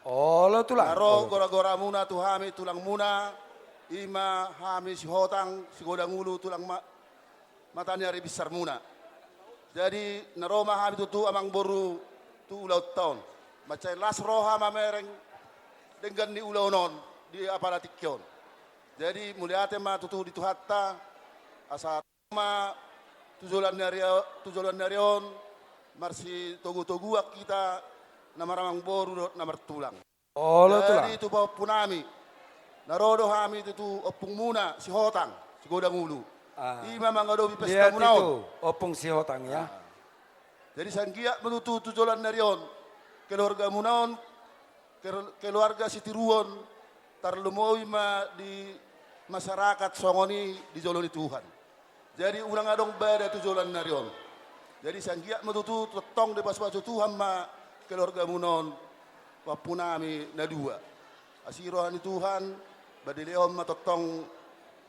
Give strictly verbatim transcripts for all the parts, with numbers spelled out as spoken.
Olo tulang. Na ro gora-goramuna tu hami tulangmuna, i ma hami Sihotang, Sigodang Ulu, tulang ma-, mata ni ari binsarmuna. Jadi, na ro ma hami tutu amangboru tu ulaonta on. Mansai las roha mamereng denggan ni ulaon on di apala tingki on. Jadi, mauliate ma tutu di Tuhanta, asa ma tu joloan ni ari, tu joloan ni ari on, marsitogu-toguan hita na maramangboru dohot na martulang. Olo tulang. Jadi tu pahompunami, na ro do hami tutu ompungmuna Sihotang, Sigodang Ulu. Ah. I ma mangadopi pestamuna on. Lihat itu, ompung Sihotang ya. Ah. Jadi sanggiat ma tutu tu joloan ni ari on, keluargamuna on, kel-, keluarga sitiruon, tarlumobi ma di masyarakat songon i di jolo ni Tuhan. Jadi unang adong bada tu joloan ni ari on. Jadi sanggiat ma tutu tongtong dipasu-pasu Tuhan ma keluargamuna on, pahompunami na dua. Asi roha ni Tuhan, ba dilehon ma tongtong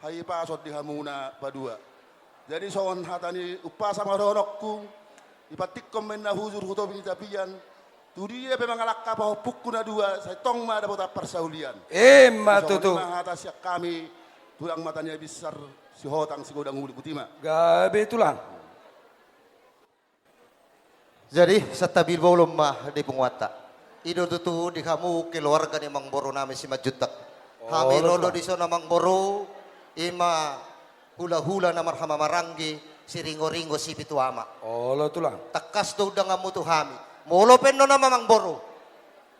hahipason di hamuna padua. Jadi songon hata ni umpasa ma dohononku, dipantikkon ma inna hujur hu topi ni tapian, tu dia pe mangalangka pahompungku na dua, sai tong ma dapotan parsaulian. Ima tutu. Songon i ma hata sian hami, tulang mata ni ari binsar, Sihotang Sigodang Ulu, botima. Gabe tulang. Jadi, santabi bolon ma di punguanta. I do tutu di hamu keluarga ni amangborunami Simanjuntak. Hami ro do dison amangboru, ima hula-hula na marhaha maranggi, siringo-ringo sipitu ama. Olo tulang. Tangkas do undanganmu tu hami. Molo pe annon amangboru,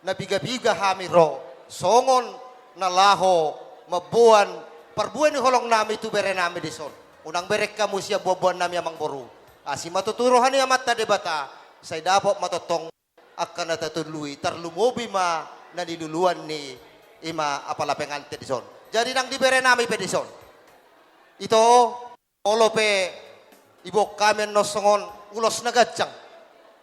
na piga-piga hami ro, songon na laho mamboan parbue ni holongnami tu berenami dison. Unang bereng hamu sian boan-boannami amangboru. Asi ma tutu roha ni Amanta Debata, sai dapot ma tongtong angka na tatolui, tarlumobi ma na niluluan ni ima apala pengantin dison. Jadi nang di berenami pe dison. Ito, olo pe iboan hami annon songon ulos na ganjang.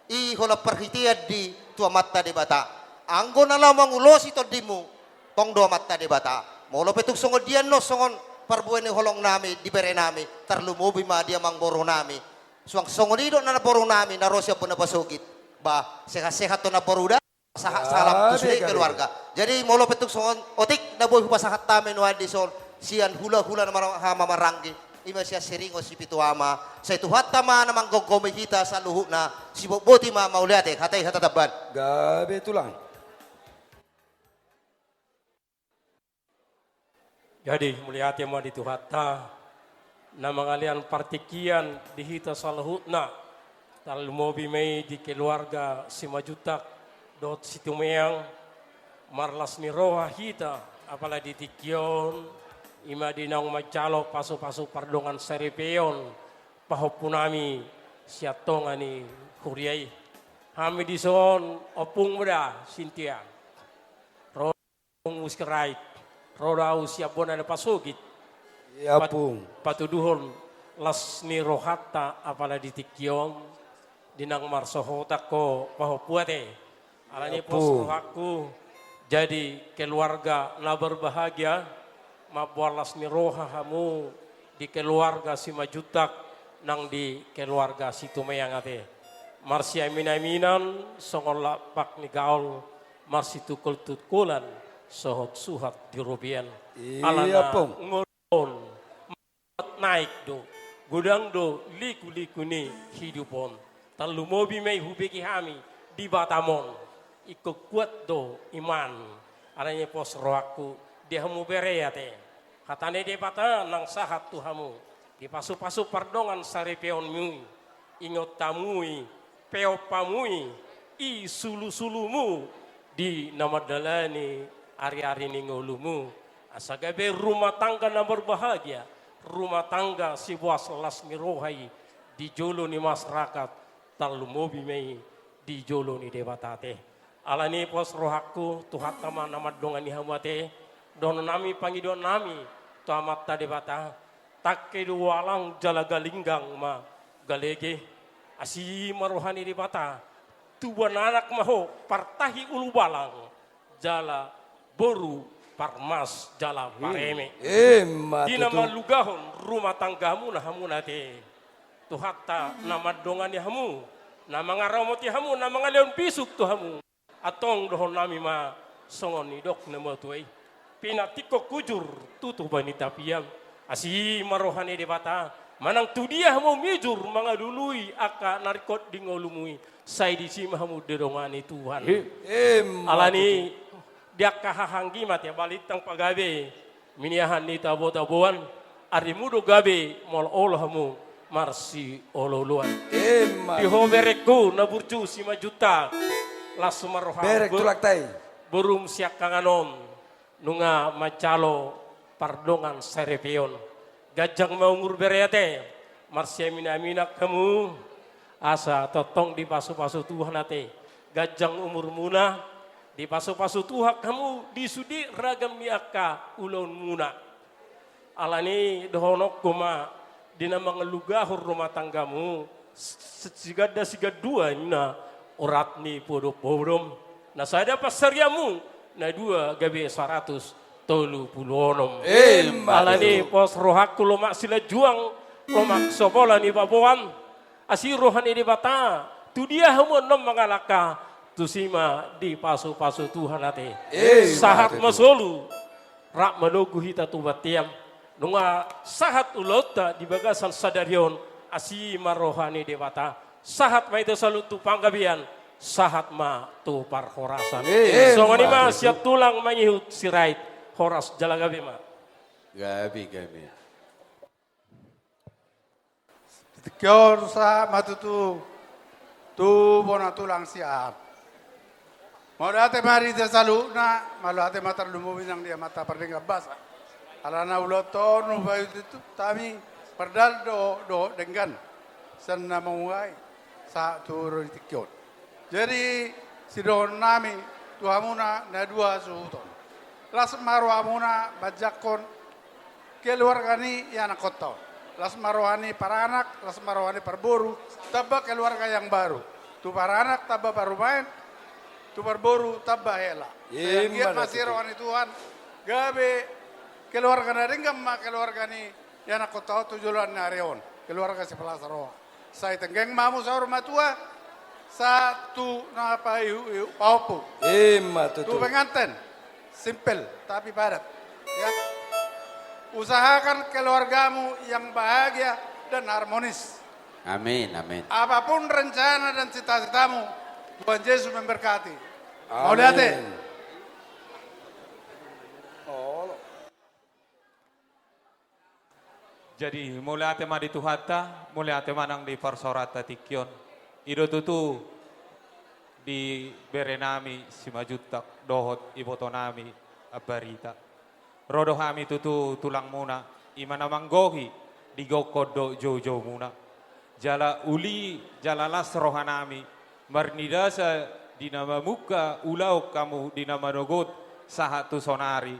I holan parhitean di tu Amanta Debata. Anggo na laho mangulosi tondimu, tong do Amanta Debata. Molo pe tung songon dia annon songon parbue ni holongnami di berenami, tarlumobi ma di amangborunami. Suang songon i do na namborunami na ro sian bona pasogit. Ba, sehat-sehat do namboru da. Sahat salam tu sude keluarga. Jadi molo pe tung songon otik na boi hupasahat hami nuaeng dison sian hula-hula na marhaha maranggi, ima sian siringo sipitu ama, sai Tuhanta ma na manggomgomi hita saluhutna. Sibotboti ma, mauliate, hata i hata tamban. Gabe tulang. Jadi, mauliate ma di Tuhanta, na mangalean partingkian di hita saluhutna, tarlumobi ma i di keluarga Simanjuntak dohot Situmeang, marlas ni roha hita, apala di tingki on, ima di naung manjalo pasu-pasu pardongan saripeon, pahompunami sian tonga ni huria i. Hami dison, ompung ma da, Sintia. Ro Ompung Sirait, ro do ahu sian bona na pasogit. Ia, Ompung. Pat-, patuduhon las ni rohanta apala di tingki on, di naung marsohotan ho pahompu ate. Alani i pos rohangku, jadi keluarga na berbahagia, mamboan las ni roha hamu di keluarga Simanjuntak nang di keluarga Situmeang ate. Marsiamin-aminan songon lapak ni gaol, marsitungkol-tungkolan sohot suhat di robean. Ia, Ompung. Alana ngolu on, naik do, godang do liku-liku ni hidup on. Tarlumobi ma i hubege hami di Batam on. Ingkon kuat do iman. Alani i pos rohangku di hamu bere ate. Hata ni Debata nang sahat tu hamu. Dipasu-pasu pardongan saripeonmu i. Ingot hamu i, peop hamu i, i sulu-sulumu di na mandalani ari-ari ni ngolumu. Asa gabe rumah tangga na berbahagia, rumah tangga siboan las ni roha i di jolo ni masyarakat, tarlumobi ma i di jolo ni Debata ate. Alani i pos rohangku, Tuhanta ma na mandongani hamu ate, dohononnami pangidoannami tu Amanta Debata, tangke do walang jala galinggang ma galege, asi ma roha ni Debata, tubuan anak ma ho partahi ulubalang, jala boru parmas jala pareme. Ima tutu. Di na manlugahon rumah tanggamuna hamuna ate. Tuhanta na mandongani hamu, na mangaramoti hamu, na mangalehon bisuk tu hamu. Antong dohononnami ma Songon nidok na matua i, pinantikhon hujur tu toba ni tapian. Asi ma roha ni Debata, manang tu dia hamu mijur mangalului angka na ringkot di ngolumu i, sai disi ma hamu didongani Tuhan. Emma tutu. Alani i, di angka hahaanggi ma hita balintang pagabe, miniahan ni tabo-taboan, arimu do gabe molo olo hamu marsiolo-oloan. Emma tutu. Di ho berengku na burju Simanjuntak, las ma roham. Bereng bo-, tulang tai. Borum siangkangan on, nunga manjalo pardongan saripeon. Ganjang ma umur bere ate, marsiamin-aminan hamu, asa tongtong dipasu-pasu Tuhan ate. Ganjang umurmuna, dipasu-pasu Tuhan hamu di sude ragam ni angka ulaonmuna. Alani i dohononku ma, di na mangalugahon rumah tanggamu, s-, s-, siganda sigandua ninna urat ni podom-podom, na sada pansarianmu, na dua gabe saratus tolu pulu onom. Emma tutu. Alani i pos rohangku lomak silajuang, lomak so pola ni baboan, asi roha ni Debata, tu dia hamu annon mangalangka, tusi ma dipasu-pasu Tuhan ate. Emma tutu. Sahat ma solu, rap manogu hita tu bontean. Nunga sahat ulaonta di bagasan sadari on, asi ma roha ni Debata. Sahat ma hita saluhut tu panggabean, sahat ma tu parhorasan. Emma tutu. Songon i ma sian tulang mangihut Sirait, horas jala gabe ma. Gabe, gabe. Di tingki on sahat ma tutu tu bona tulang sian. Mauliate ma di hita saluhutna, mauliate ma tarlumobi nang di Amanta Pardenggan Basa. Alana ulaonta on hupaihut hami pardal dohot, dohot denggan. Sian na mamungka i sahat tu ro di tingki on. Jadi, sidohononnami tu hamuna na dua hasuhuton. Las ma rohamuna manjangkon keluarga ni ianakkonta on. Las ma roha ni paranak, las ma roha ni parboru, tamba keluarga yang baru. Tu paranak tamba parumaen, tu parboru tamba hela. Emma tutu. Sai anggiat ma asi roha ni Tuhan, gabe keluarga na denggan ma keluarga ni ianakkonta on tu joloan ni ari on. Keluarga sipalas roha. Sai tenggeng ma hamu saur matua, sahat tu na paihut-ihut pahompu. Emma tutu. Tu penganten, simpel, tapi padat. Ya. Usahakan keluargamu yang bahagia dan harmonis. Amin, amin. Apapun rencana dan cita-citamu, Tuhan Yesus memberkati. Amin. Mauliate. Oh. Jadi, mauliate ma di Tuhanta, mauliate ma nang di parsaoranta tingki on. I do tutu di berenami Simanjuntak dohot ibotonami Ambarita. Ro do hami tutu tulangmuna, i ma na manggohi di gokhon dohot joujoumuna. Jala uli, jala las rohanami, marnidasa di na mamungka ulaon hamu di na manogot sahat tu saonari.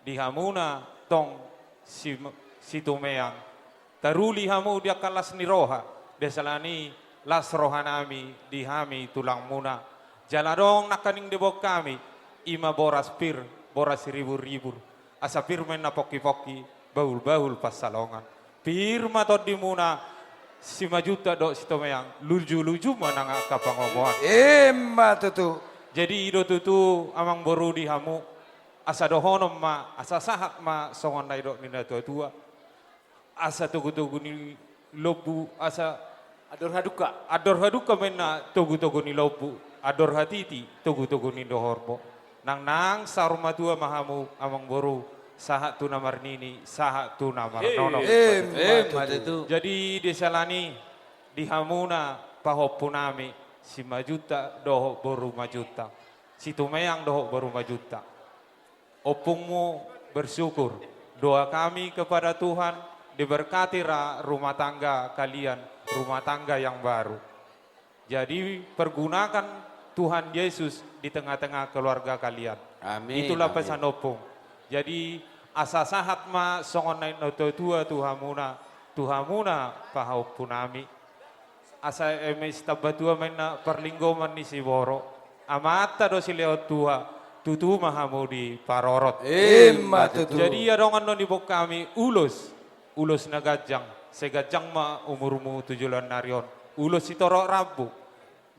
Di hamuna tong si, Situmeang. Taruli hamu di angka las ni roha, di siala ni las rohanami di hami tulangmuna. Jala adong nangkaning diboan hami, i ma boras pir, boras ribur-ribur. Asa pir ma inna pongki-pongki, bahul-bahul pansalongan. Pir ma tondimuna, Simanjuntak dohot Situmeang, luju-luju ma nang angka pangomoan. Emma tutu. Jadi i do tutu amangboru di hamu, asa dohonon ma, asa sahat ma songon na nidok ni natua-tua. Asa togu-togu ni lombu, asa andor hadungka. Andor hadungka ma inna togu-togu ni lombu, andor hatiti togu-togu ni dohorbo. Nang, nang saur matua ma hamu amangboru, sahat tu na marnini, sahat tu na marnono. Emma tutu. Emma tutu. Jadi di siala ni, di hamuna pahompunami, Simanjuntak dohot boru Manjuntak, Situmeang dohot boru Manjuntak. Ompungmu bersyukur. Doa kami kepada Tuhan, diberkatilah rumah tangga kalian, rumah tangga yang baru. Jadi, pergunakan Tuhan Yesus di tengah-tengah keluarga kalian. Amin, amin. Itulah pesan ompung. Jadi, asa sahat ma songon na nidok natua-tua tu hamuna, tu hamuna pahompunami. Asa eme sitamba tua ma inna parlinggoman ni siborok. Amanta do silehon tua, tutu ma hamu diparorot. Emma tutu. Jadi adong annon diboan hami ulos, ulos na ganjang, sai ganjang ma umurmu tu joloan ni ari on. Ulos sitorop rambu.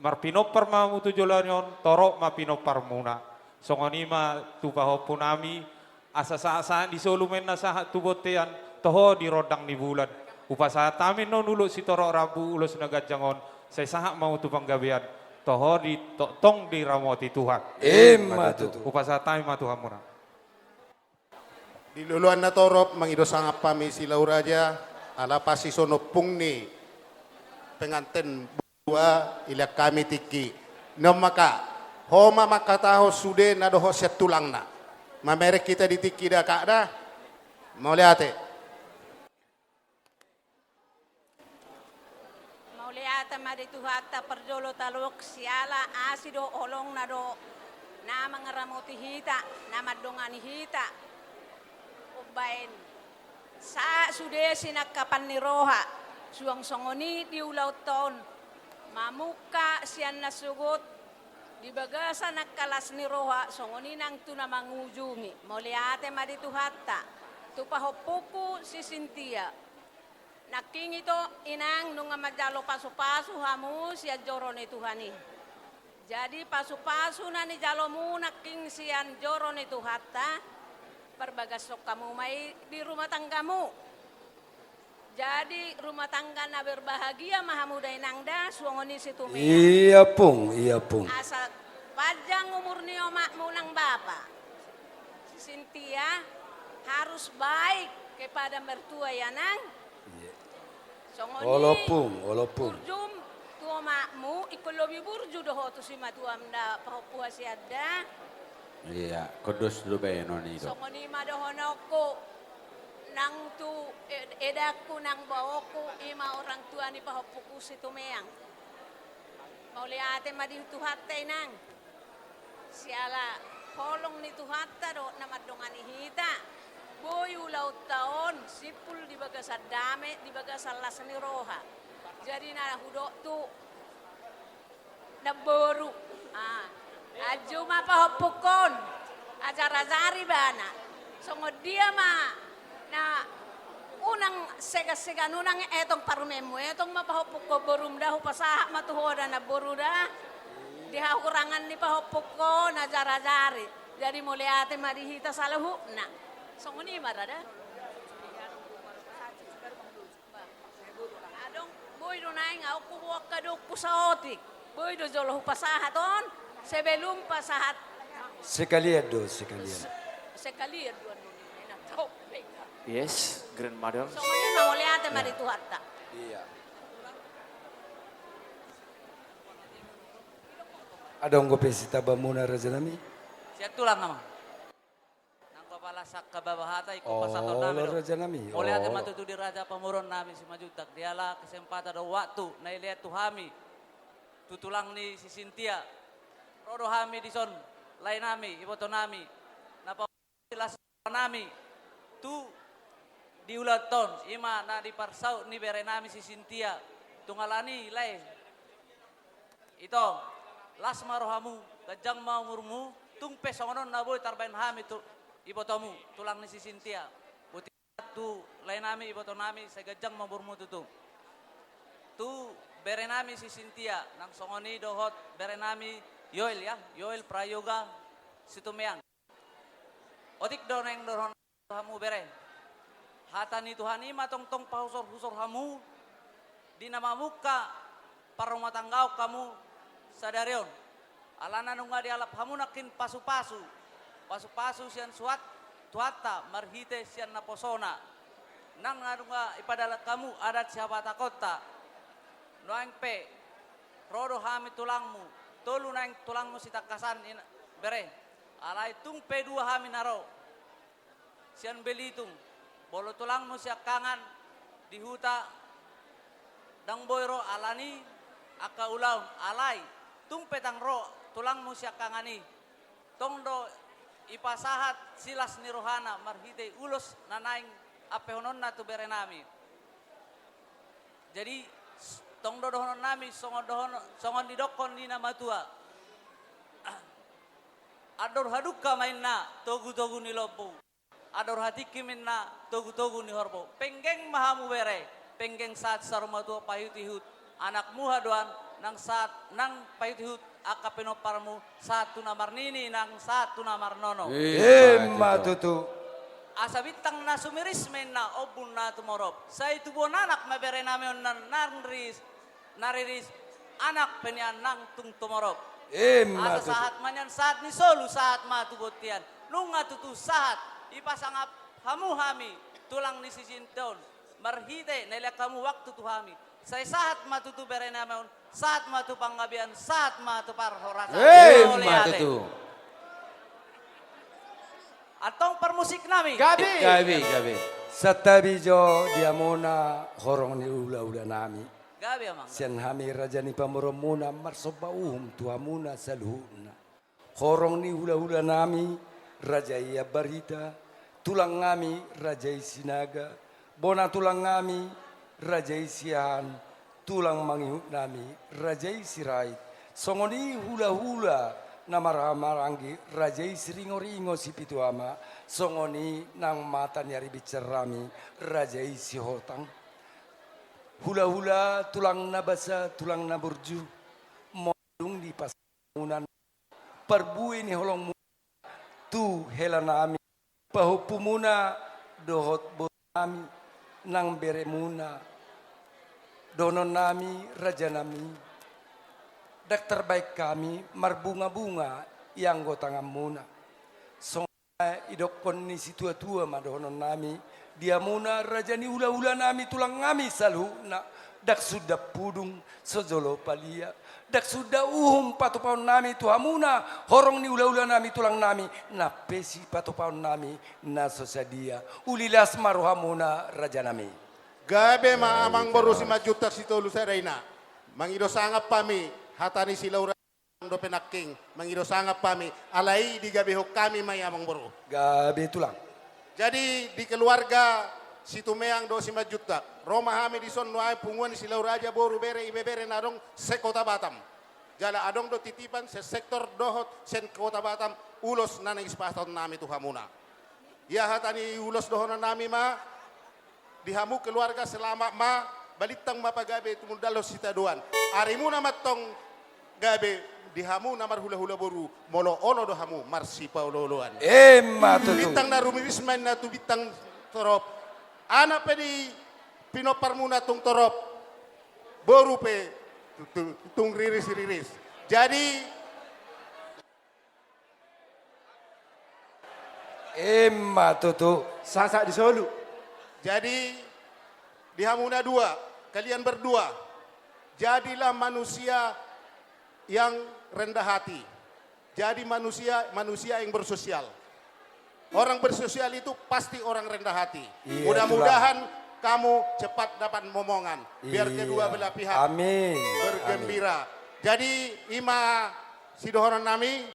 Marpinompar ma hamu tu joloan ni ari on, torop ma pinomparmuna. Songon i ma tu pahompu nami, asa sahat-sahat ni solu ma inna sahat tu bontean, toho di rondang ni bulan. Hupasahat hami annon ulos sitorop rambu, ulos na ganjang on, sai sahat ma hamu tu panggabean, toho di to-, tong diramoti Tuhan. Ima tutu. Hupasahat hami ma tu hamuna. Di loloan na torop mangido sangap hami Silau Raja, ala pasisonopung ni penganten dua, ilean hami tingki. Nunga, ho ma mangkatahon sude na dohot sian tulangna. Mamereng hita di tingki da, Kak, da. Mauliate. Mauliate ma di Tuhanta, parjolo taluhon siala asi dohot holongna do na mangaramoti hita, na mandongani hita. Umbaen sahat sude sinangkapan ni roha, suang songon i di ulaonta on, mamungka sian na sogot di bagasan angka las ni roha, songon i nang tu na mangujungi. Mauliate ma di Tuhanta. Tu pahompungku si Sintia. Nangkin ito, Inang, nunga manjalo pasu-pasu hamu sian joro ni Tuhan i. Jadi pasu-pasu na nijalomu nangkin sian joro ni Tuhanta, parbagashon hamu ma i di rumah tanggamu. Jadi rumah tangga na berbahagia ma hamu da, Inang, da, songon i si Tumeang. Ia pung, ia pung. Asa panjang umur ni omakmu nang bapa. Si Sintia harus baik kepada mertua, ya, Nang? Iya. Songon i. Olo pung, olo pung. Burju tu omakmu, ingkon lobi burju do ho tu simatuam da, pahompu hasian da. Iya, kodos do baenon i do. Songon i ma dohononku, nang tu e-, edangku nang baoku, i ma orang tua ni pahompuku si Tumeang. Mauliate ma di Tuhanta, Inang. Siala holong ni Tuhanta do na mandongani hita. Boi ulaonta on simpul di bagasan dame, di bagasan las ni roha. Jadi na hudok tu namboru. Ah. Anju ma pahompungkon. Ajar-ajari ibana. Songon dia ma na unang segan-segan, unang etong parumaenmu, etong ma pahompungkon borum da, hupasahat ma tu ho da namboru da. Di hahurangan ni pahompungkon, ajar-ajari. Jadi mauliate ma di hita saluhutna. Songon i ma ra da. Adong, boi do naeng, ahu huboan haduku saotik. Boi do jolo hupasahat on, sebelum pasahat. Sekalian do, sekalian. Se-, sekalian do anu ni, na tau pe. Yes, grandmother. Songon i ma, mauliate ma di Tuhanta. Iya. Adong dope sitambamuna, rajanami? Sian tulang nama. Nang papalas angka baba hata, ingkon pasahaton nami do. Olo, rajanami. Mauliate ma tutu di Raja Pamoruon nami Simanjuntak, diala kesempatan dohot waktu na ilean tu hami, tu tulang ni si Sintia. Ro do hami dison, lae nami, iboto nami, na pa-, las nami, tu di ulaonta on, i ma na di parsaut ni bere nami si Sintia, tung ala ni, lae. Ito, las ma rohamu, ganjang ma umurmu, tung pe songon on na boi tarbaen hami tu ibotomu, tulang ni si Sintia. Boti tu lae nami, iboto nami, sai ganjang ma umurmu tutu. Tu bere nami si Sintia, nang songon i dohot bere nami Yoel ya, Yoel Prayoga Situmeang. Otik do naeng dohonon hamu bere. Hata ni Tuhan i ma tongtong pahusor-husor hamu, di na mamungka parrumatanggaon hamu sadari on. Alana nunga dialap hamu nangkin pasu-pasu. Pasu-pasu sian suhat-, Tuhanta marhite sian naposona. Nang na nunga ipadalan hamu adat sihabatakonta. Nuaeng pe, ro do hami tulangmu. Tolu naeng tulangmu sitangkasan, ina-, bere. Alai tung pe dua hami na ro. Sian Belitung, molo tulangmu siangkangan di huta, ndang boi ro ala ni angka ulaon, alai tung pe ndang ro tulangmu siangkangan i, tong do ipasahat silas ni rohana marhite ulos na naeng ampehononna tu bere nami. Jadi, s-, tong do dohonon nami, songon dohono-, songon didokkon ni na matua. Andor hadungka ma inna togu-togu ni lombu. Andor hatingki ma inna togu-togu ni horbo. Penggeng ma hamu bere, penggeng sahat saur matua pahihut-ihut. Anak muha do an, nang sahat, nang pahihut-ihut, Angka pinomparmu, sahat tu na marnini nang sahat tu na marnono. Ima tutu. Asa bintang na sumiris ma inna ombun na tumorop. Sai tubuan anak ma berenami on nang na riris, na riris anak pe nian nang tung tumorop. Ima tutu. Asa sahat ma nian sahat ni solu, sahat ma tu bontean. Nunga tutu sahat, dipasangap hamu hami, tulang ni Sijinta on. Marhite na ilean hamu waktu tu hami. Sai sahat ma tutu berenami on, sahat ma tu panggabean, sahat ma tu parhorasan. Ima tutu. Antong parmusiknami. Gabe. Gabe, gabe. Santabi jo di hamuna horong ni hulahulanami. Gabe, amang. Sian hami raja ni pamoruonmuna marsomba uhum tu hamuna saluhutna. Horong ni hulahulanami, raja i Ambarita, tulangnami, raja i Sinaga, bona tulangnami, raja i Siahaan, tulang mangihutnami, raja i Sirait, songon i hulahula na marhahamaranggi, raja i Siringoringo, Sipitu Ama, songon i nang mata ni ari bincarami, raja i Sihotang. Hulahula, tulang na basa, tulang na burju, molo dung dipas- muna parbue ni holongmuna tu helanami, pahompumuna dohot borunami nang beremuna, dohononnami rajanami, ndang tarbaen hami marbungabunga ianggo tanganmuna. Songon na didokkon ni situatua ma dohononnami, di hamuna raja ni hulahulanami, tulangnami saluhutna, ndang suda pudung so jolo palia, ndang suda uhum patupaonnami tu hamuna horong ni hulahulanami, tulangnami, nang pe sipatupaonnami na so sadia. Uli las ma rohamuna rajanami. Gabe ma amang boru Simanjuntak Sitolu Sada Ina. Mangido sangap hami hata ni Silaura dope nangkin, mangido sangap hami, alai digabehon hami ma i amang boru. Gabe tulang. Jadi di keluarga Situmeang dohot Simanjuntak, ro ma hami dison nuaeng punguan ni Silauraja, boru, bere, ibebere na adong se-Kota Batam. Jala adong do titipan se-sektor dohot se-Kota Batam, ulos na naeng sipasahatonnami tu hamuna. Ia hata ni ulos dohononnami ma, di hamu keluarga selamat ma, balintang ma pagabe tumundalhon sitadoan. Arimuna ma antong gabe, di hamu na marhulahula boru, molo olo do hamu marsipaolooloan. Ima tutu. Bintang na rumiris ma inna tu bintang torop. Anak pe di pinomparmuna tung torop. Boru pe tu-, tu-, tung ririsriris. Jadi, ima tutu. Sahat di solu. Jadi, di hamuna dua, kalian berdua, jadilah manusia yang rendah hati. Jadi manusia, manusia yang bersosial. Orang bersosial itu pasti orang rendah hati. Iya, tulang. Mudah-mudahan kamu cepat dapat momongan. Biar kedua belah pihak bergembira. Amin. Jadi, ima sidohononnami,